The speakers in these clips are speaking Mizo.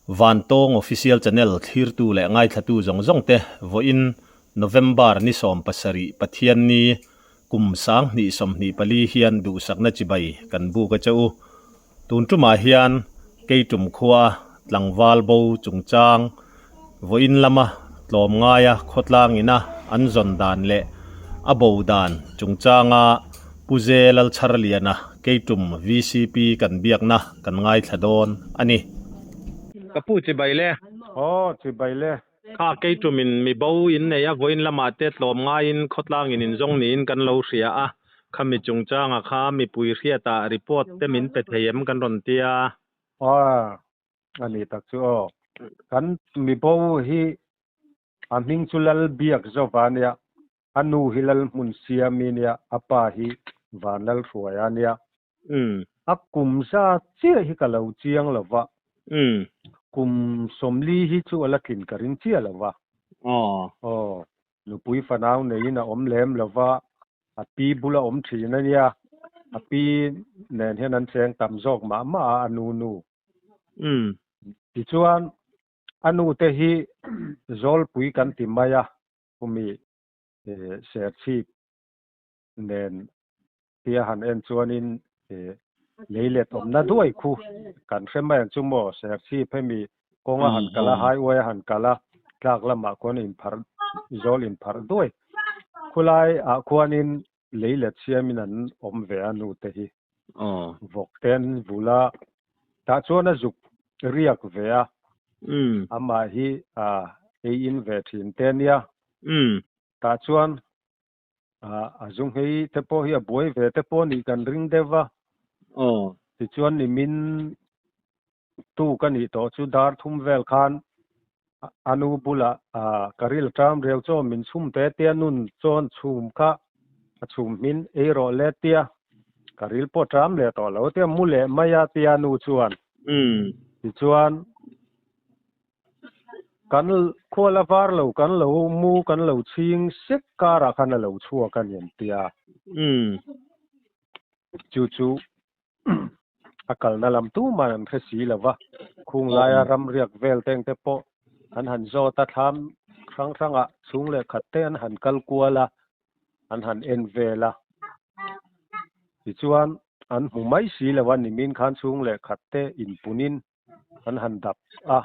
Vantawng Official Channel thlirtu leh ngaithlatu zawng zawng te vawiin November ni 17 Pathianni kum 2024 hian duhsakna chibai kan buk a che u. Tun tumah hian Keitum khua tlangval bo chungchang vawiin lama tlawmngaia khawtlang ina an zawn dan leh a bo dan chungchanga Pu Ze Lalchharliana Keitum VCP kan biakna kan ngaithla dawn a ni. Ka pu chibai le. Aw chibai le. Kha Keitumin mi bo in nei a, vawiin lamah te tlawmngaiin khawtlangin inzawng niin kan lo hria a, khami chungchanga kha mipui hriatah report te min pe thei em kan rawn tia. Aw a ni tak chu aw. Kan mi bo hi a hming chu Lal Biak Zova a nia, a nu hi Lal Hmun Siami a nia, a pa hi Van Lal Hruaia a nia. A kum za chiah hi ka lo chiang lo va. Kum 40 hi chu a la tlin ka ring chiah lo va. Aw, nupui fanau neiin a awm lem lo va, a pi bula awm thin a nia. A pi nen hian an cheng tam zawk mah mah a, a nu nu. Tichuan, a nu te hi Zawlpui kan ti mai a, khumi Serchhip nen tia han en chuanin leilet awmna duai khu kan hre mai ang chu maw, Serchhip hemi kawnga han kal a, highway a han kal a, tlak lamah khuan inpharh zawl inpharh duai. Khulai ah khuanin leilet siamin an awm ve a nu te hi. Vawk te an vul a, tah chuan a zuk riak ve a, amah hi ei in ve thin te ania. Tah chuan a zu nghei te pawh hi a buai ve te pawh nih kan ring deuh va. Tichuan nimin tu ka nih tawh chu dar thum vel khan a nu bulah ka ril ṭam riau chaw min chhum te tia nun chuan chhum kha a chhum hmin ei rawh le tia ka ril pawh ṭam leh tawh lo tia mu leh mai a tia nu chuan. Tichuan kan khual a var lo kan lo mu kan lo chhing sek karah khan a lo chhuak a ni an tia. Chu chu a kalna lam tumah an hre si lo va, khung laia ram riak vel te engte pawh an han zawt a, thlam hrang hrangah chhung leh khat te an han kal kual a, an han en vel a. Tichuan an hmu mai si lo a, nimin khan chhung leh khat te inpunin an han dap a.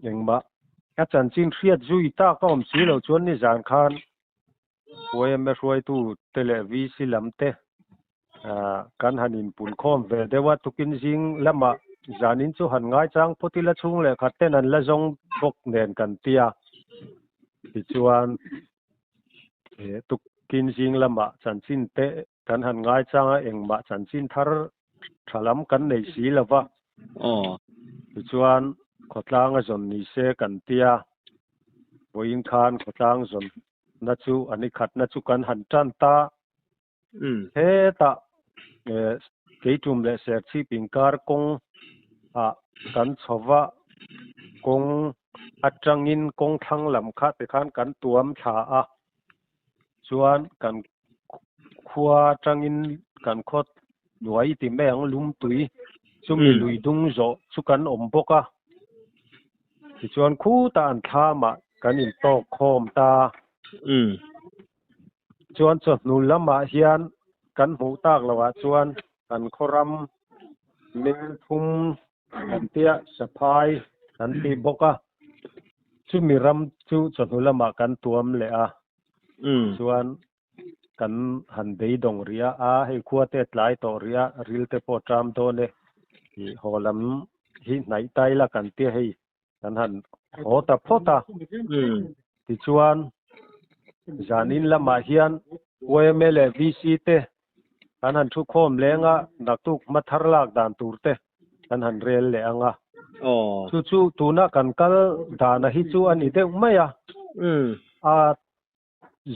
Engmah a chanchin hriat zui tak a awm si lo chuan nizan khan YMA hruaitu te leh VC lam te kan han inpunkhawm ve deuh a, tukin zing lamah zanin chu han ngaichang phawt ila chhung leh khat ten an la zawng bawk nen kan ti a. Tichuan tukin zing lamah chanchin te kan han ngaichang a, engmah chanchin thar tha lam kan nei si lo va. Tichuan khawtlang a zawn ni se kan ti a, vawiin khan khawtlang zawn na chu a ni khatna chu kan han tan ta. Hetah Keitum leh Serchhip inkar kawng ah kan chho va, kawng atangin kawng thlang lam kha tikhan kan tuam thla a, chuan kan khua atangin kan khaw hnuai ti mai ang lum tui chumi lui dung zawh chu kan awm bawk a. Tichuan khutah an thlamah kan intawk khawm ta. Chuan chawhnu lamah hian kan hmuh tak lohah chuan kan khawram mel thum kan tia saphai kan ti bawk a. Chumi ram chu chawhnu lamah kan tuam leh a. Chuan kan han beidawng rih a, a hei khua te tlai tawh rih a, ril te pawh ṭam dawn e, ih haw lam hi hnaih ta ila kan tia hei kan han haw ta phawt a. Tichuan zanin lamah hian YMA leh VC te kan han thu khawm leng a, naktuk hma thar lak dan tur te kan han rel leh ang a. Chu chu tuna kan kal dana hi chu a ni deuh mai a. A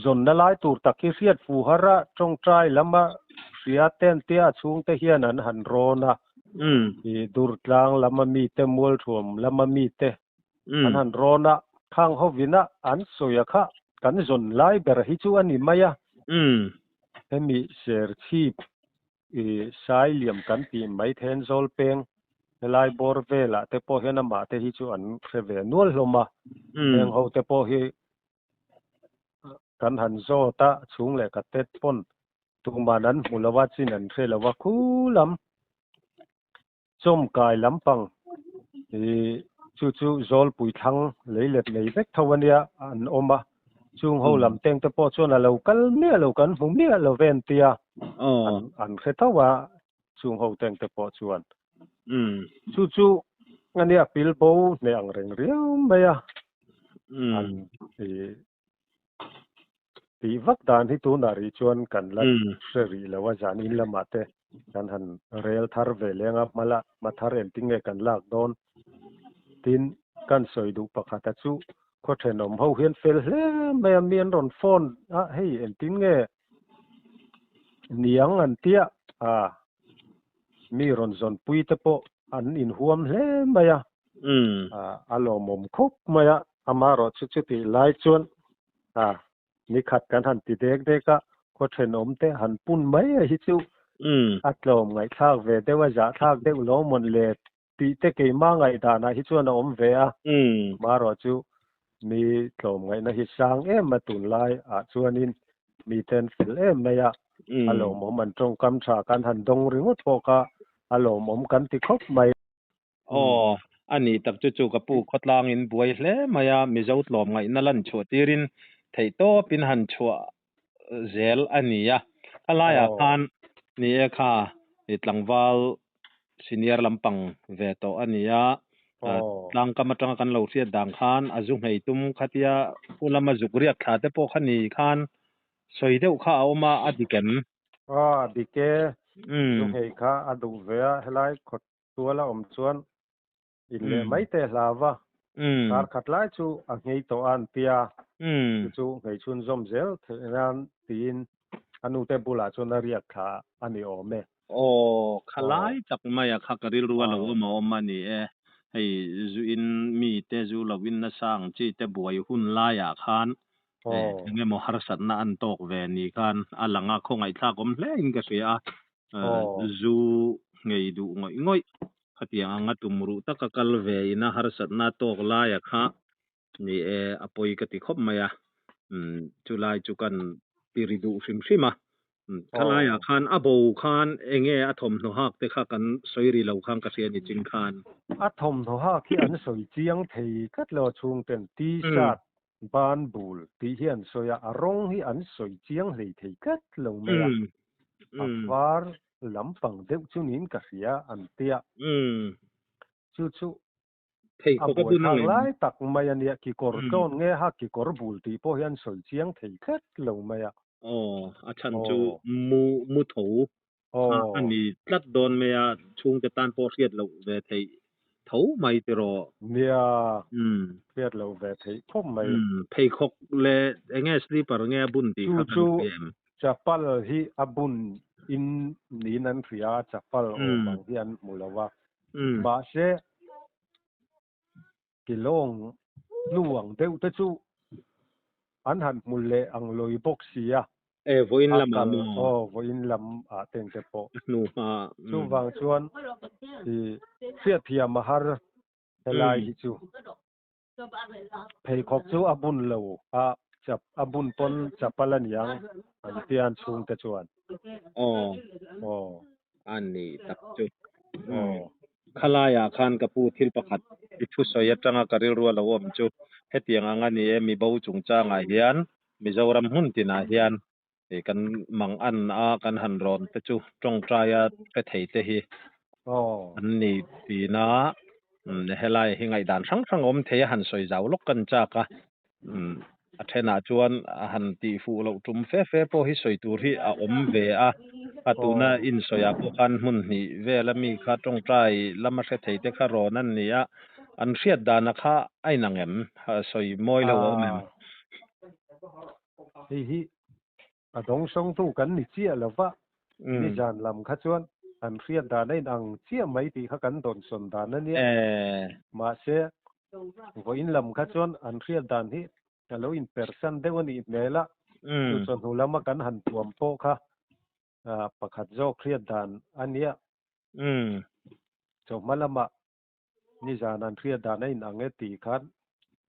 Zawnna lai tur tak hi hriat fu har a, tawngtai lama hria ten te a chhungte hian an han rawn a, i Durtlang lama mite, Mualthuam lama mite an han rawn a, khang hovina an sawi a kha kan zawn lai ber hi chu a ni mai a. Hemi Serchhip i Sailiam kan tih mai then Zawlpeng. Helai bawr velah te pawh hian amah te hi chu an hre ve nual hlawm a. Heng ho te pawh hi kan han zawt a, chhung leh ka tet pawn tuman an hmu lo a, chin an hre lo a, khu lam chawmkai lampang ih chu chu Zawlpui thlang lei let nei vek tho a nia an awm a, chung ho lam teng te pawh chuan a lo kal miah lo kan hmu miah lo ve an tia an hre tho a chung ho teng te pawh chuan. Chu chu a nia pilbo hneh ang reng riau mai a an ih Tih vak dan hi tunah rih chuan kan la hre rih lo a, zan in lamah te kan han rel thar ve leng a, hma la hma thar engtin nge kan lak dawn? Tin, kan sawi duh pakhat a chu khaw thenawm ho hian fel hle mai a, mi an rawn phone a, hei engtin nge niang an tia a, mi rawn zawnpui te pawh an inhuam hle mai a, a lawmawm khawp mai a, amaherawh chu chutih lai chuan a nikhat kan han ti dek dek a, khaw thenawm te han pun mai a hi chu a tlawm ngaihthlak ve deuh a, zahthlak deuh lo mawn le tih te keimah ngaihdanah hi chuan a awm ve a, amaherawh chu mi tlawm ngaihna hi sang em a tunlai ah chuanin miten fel em mai a, a lawmawm an tawngkam tha kan han dawng ringawt pawh kha a lawmawm kan ti khawp mai. Aw, a nih tak chu chu ka pu khawtlangin buai hle mai a, Mizo tlawm ngaihna lan chhuah tirin theihtawpin han chhuah zel a ni a. Kha laiah khan ni e kha i tlangval senior lampang ve tawh a ni a, tlangkam atanga kan lo hriat dan khan a zu nghei tum khatia pu lama zuk riak thla te pawh kha ni khan sawi deuh kha a awm a, a dik em? Aw, a dik e, zu nghei kha a duh ve a, helai khawt Tual a awm chuan in leh mai teh hlau a, kar khat lai chu a nghei tawh a an tia, chu chu nghei chhunzawm zel theih nan tiin a nute bulah chuan a riak thla a ni awm e. Aw, kha lai tak mai a kha ka rilru a lo awm a awm a ni e. Hei zu in mi te zu lo in nasa ang chi te buai hun laiah khan eng emaw harsatna an tawk ve ni khan a lang a, khawngaihthlak awm hle in ka hria a. Zu ngei duh ngawih ngawih khatiang anga tum ruh taka kal ve ina harsatna tawk laia kha ni e a pawi ka ti khawp mai a, chulai chu kan ti ri duh hrim hrim a, khalaiah khan a bo khan enge a thawmhnaw hak te kha kan sawi ri lo khan ka hria ni ching khan. A thawmhnaw hak hi an sawi chiang thei tlat lo a chhungten T-shirt Ban bul tih hi an sawi a, a rawng hi an sawi chiang hlei thei tlat lo mai a, a var lampang deuh chu niin ka hria an tia. Chu chu a buaithlak lai tak mai a nia, kikawr tlawn nge ha kikawr bul tih pawh hi an sawi chiang thei tlat lo mai a. Aw, a chhan chu mu mu tho kha a ni tlat dawn mai a, chhungte tan pawh hriat loh ve theih tho mai tiraw? Nia, hriat loh ve theih khawp mai. Pheikhawk leh eng nge slipper nge a bun tih kha kan hria em? Chapal hi a bun in niin an hria a, chapal awm ang hi an hmu lo a. Mahse, kilawng hnu ang deuh te chu an han hmu leh ang lawi bawk si a. E, vawiin lamah maw? Aw, vawiin lam ah teng te pawh. A hnu hma. Chuvang chuan i hriatthiam a har helai hi chu. Pheikhawk chu a bun lo a, chap a bun pawn chapal a niang an tia an chhungte chuan. Aw. Aw. A ni tak chu. Aw. Khalaiah khan ka pu thil pakhat i thusawi atanga ka rilru a lo awm chu hetiang ang a ni e, mibo chungchangah hian Mizoram hmun tinah hian kan mang an a kan han rawn te chu tawngtaia hre thei te hi an ni tina helai hi ngaihdan hrang hrang awm thei a han sawi zau lawk kan chak a a thenah chuan a han tih fuh loh tum fe fe pawh hi sawi tur hi a awm ve a a tuna insawiah pawh khan hmun hnih vela mi kha tawngtai lama hre thei te kha rawn an ni a an hriat dana kha a inang em sawi mawi lo a awm em. Hei hi a dawngsawngtu kan ni chiah lo va, nizan lam kha chuan an hriat dan a inang chiah mai tih kha kan dawnsawn dan a nia. Mahse, vawiin lam kha chuan an hriat dan hi a lo inpersan deuh a nih hmel a, chu chawhnu lama kan han tuam pawh kha pakhat zawk hriat dan a nia. Chawhma lamah nizan an hriat dan a inang e tih khan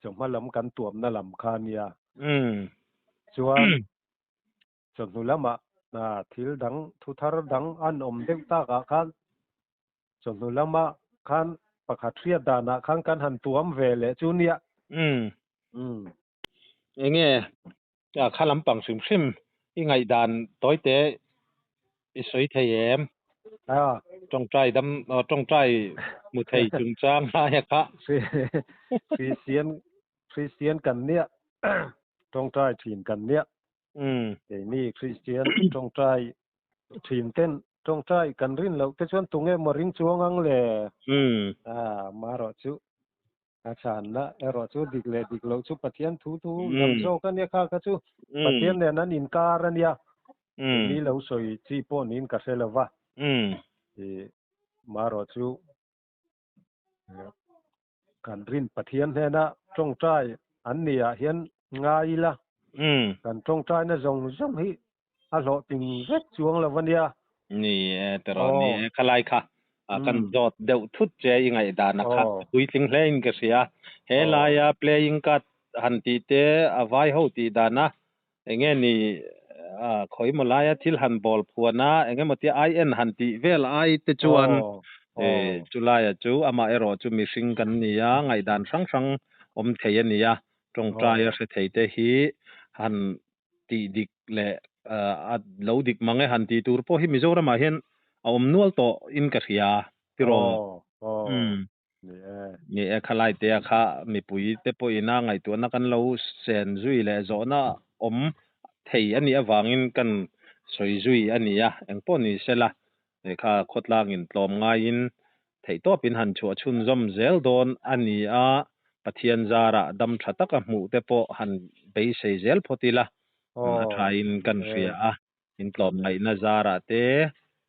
chawhma lam kan tuamna lam kha a nia. Chuan chawhnu lamah thil dang thu thar dang an awm deuh takah khan chawhnu lamah khan pakhat hriat danah khan kan han tuam ve leh chu nia. Enge kha lampang hrim hrim i ngaihdan tawite i sawi thei em? Tawngtai dam tawngtai hmu thei chungchang laia kha. Kristian Kristian kan nia tawngtai thin kan nia. Keini Kristian tawngtai thin ten tawngtai kan rin loh te chuan tunge maw ring chuang ang le? Marawh chu A chhanna erawh chu dik leh dik loh chu Pathian thu thu lam zawk a nia kha kha chu Pathian nen an inkar a nia. Ni lo sawi chi pawh niin ka hre lo va. I marawh chu kan rin Pathian hnena tawngtai an ni ah hian ngai ila kan tawngtaina zawng zawng hi a hlawhtling vek chuang lo a nia. Ni e tiraw ni e khalai kha kan zawt deuh thut che i ngaihdan a kha puitling hle in ka hria. He laia playing card han tih te a vai ho tih dan a enge ni khawimaw laia thil han bawl phuan a engemaw tia ai en han tih vel ai te chuan chulaia chu amah erawh chu mihring kan ni a ngaihdan hrang hrang awm thei a ni a tawngtai a hre thei te hi han tih dik leh a lo dik mang e han tih tur pawh hi Mizoramah hian a awm nual tawh in ka hria tiraw? Umm ni e khalai te a kha mipui te pawhin a ngaihtuahna kan lo sen zui leh zawhna awm thei a nih avangin kan sawi zui a ni a, engpawh ni sela kha khawtlangin tlawm ngaiin theihtawpin han chhuah chhunzawm zel dawn a ni a, Pathian zarah dam tha taka hmuh te pawh han beisei zel phawt ila, a thain kan hria a, in tlawm ngaihna zarah te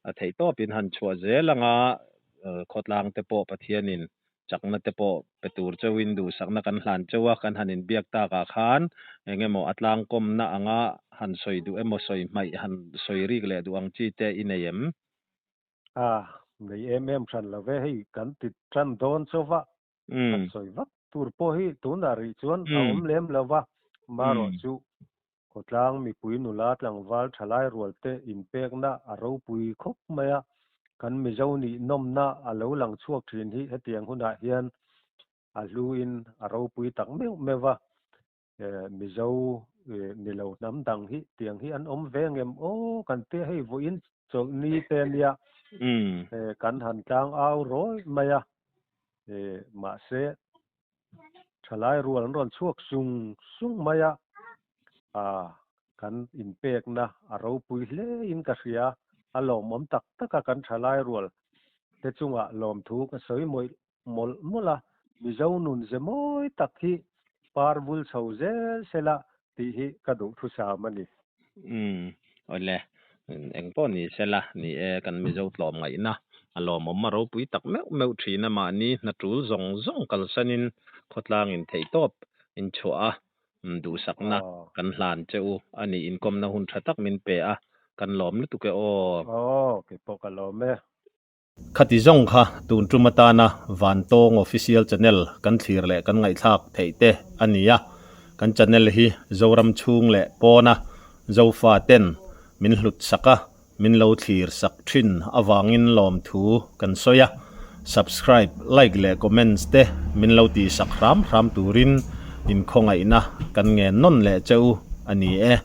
a theihtawpin han chhuah zel anga khawtlang te pawh Pathianin chakna te pawh pe tur chauhin duhsakna kan hlan chauh a, kan han inbiak takah khan eng emaw a tlangkawmna anga han sawi duh emaw sawi hmaih han sawi rik leh duh ang chi te i nei em? A, nei em em hran lo ve, hei kan ti tan dawn chauh a, han sawi vak tur pawh hi tunah rih chuan a awm lem lo va, marawh chu Khawtlang mipui nula tlangval thalai rualte inpekna a ropui khawp mai a, kan Mizo nih nawmna a lo lang chhuak thin hi hetiang hunah hian a hluin a ropui tak meuh meuh a, Mizo ni lo hnam dang hi tiang hi an awm ve ngem aw kan tia hei vawiin chawlhni te nia kan han tlang au rawi mai a, mahse Thalai rual an rawn chhuak sung sung mai a, ah kan inpekna a ropui hle in ka hria, a lawmawm tak tak a kan thalai rual te chungah lawmthu ka sawi mawih mawlh mawlh a, Mizo nun ze mawi tak hi par vul chho zel sela tih hi ka duhthusam a ni. Umm awle eng pawh ni sela ni e kan Mizo tlawm ngaihna a lawmawm a ropui tak meuh meuh thin a mahni hna tul zawng zawng kalsanin khawtlang in theih tawp in chhuah a duhsakna kan hlan che u a nih inkawmna hun tha tak min pe a kan lawm lutuk e aw. Aw keipawh ka lawm e. Khati zawng kha tun tum atana Vantawng Official Channel kan thlir leh kan ngaihthlak theih te a ni a. Kan channel hi Zoram chhung leh pawna Zofa ten min hlut sak a, min lo thlir sak thin avangin lawmthu kan sawi a. Subscribe, like leh comments te min lo tih sak hram hram turin inkhawngaihna kan ngen nawn leh che u a ni e.